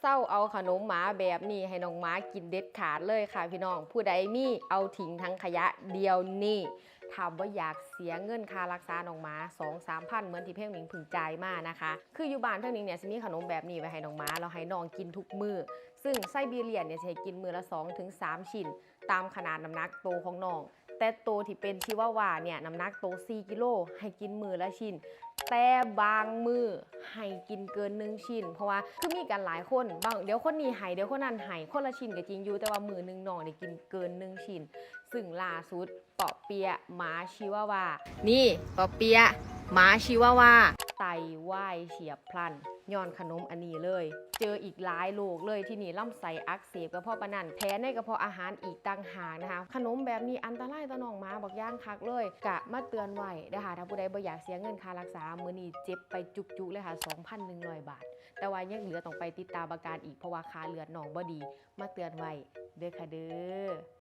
ເຊົາເອົາຂະໜົມໝາແບບນີ້ໃຫ້ນ້ອງໝາກິນເດັດຂາດເລີຍຄ່ະພີ່ນ້ອງ. ຜູ້ໃດມີເອົາຖິ້ມຖັງຂະຫຍະດຽວນີ້. ຖ້າບໍ່ຢາກເສຍເງິນຄ່າລັກສານ້ອງໝາສອງສາມພັນ ເໝືອນທີ່ເພງໜິງເພິ່ງຈ່າຍມານະຄະ. ຄືຢູ່ບ້ານເພງໜິງເນ່ຍຊິມີຂະໜົມແບບນີ້ໄວ້ໃຫ້ນ້ອງໝາ ແລ້ວໃຫ້ນ້ອງກິນທຸກມື້. ຊຶ່ງໄຊບີຣຽນເນ່ຍຊິໃຫ້ກິນມື້ລະສອງເຖິງສາມຊິ້ນ ຕາມຂະໜາດນ້ຳໜັກໂຕຂອງນ້ອງ. ແຕ່ໂຕທີ່ເປັນຊີວາວາເນ່ຍ ນ້ຳໜັກໂຕສີ່ກິໂລ ໃຫ້ກິນມື້ລະຊິ້ນ ແຕ່ບາງມື້ໃຫ້ກິນເກີນໜຶ່ງຊິ້ນ ເພາະວ່າຄືມີກັນຫຼາຍຄົນ ບາງ ດຽວຄົນນີ້ໃຫ້ ດຽວຄົນນັ້ນໃຫ້ ຄົນລະຊິ້ນກໍຈິງຢູ່ ແຕ່ວ່າມື້ໜຶ່ງນ້ອງໄດ້ກິນເກີນໜຶ່ງຊິ້ນ. ຊຶ່ງລ່າສຸດ ເປາະເປຍໝາຊີວາວາ ນີ້ ເປາະເປຍໝາຊີວາວາ ໄຕວາຍເສຍບພລັນ ຍ້ອນຂະໜົມອັນນີ້ເລີຍ. ເຈີອີກຫຼາຍໂລກເລີຍ ທີ່ນີ້ລຳໄສ້ອັກເສບກະເພາະປານນັ້ນ ແຜໃນກະເພາະອາຫານອີກຕ່າງຫາກນະຄະ. ຂະໜົມແບບນີ້ອັນຕະລາຍຕໍ່ນ້ອງໝາບັກຢ່າງຄັກເລີຍ ກະມາເຕືອນໄວ້ເດີ້ຄ່ະ. ຖ້າຜູ້ໃດບໍ່ຢາກເສຍເງິນຄ່າລັກສາ ມື້ນີ້ເຈັບໄປຈຸກໆເລີຍຄ່ະ ສອງພັນໜຶ່ງຮ້ອຍບາດ ແຕ່ວ່າຍັງເຫຼືອຕ້ອງໄປຕິດຕາມອາການອີກ ເພາະວ່າຄ່າເລືອດນ້ອງບໍ່ດີ. ມາເຕືອນໄວ້ເດີ້ຄ່ະເດີ້.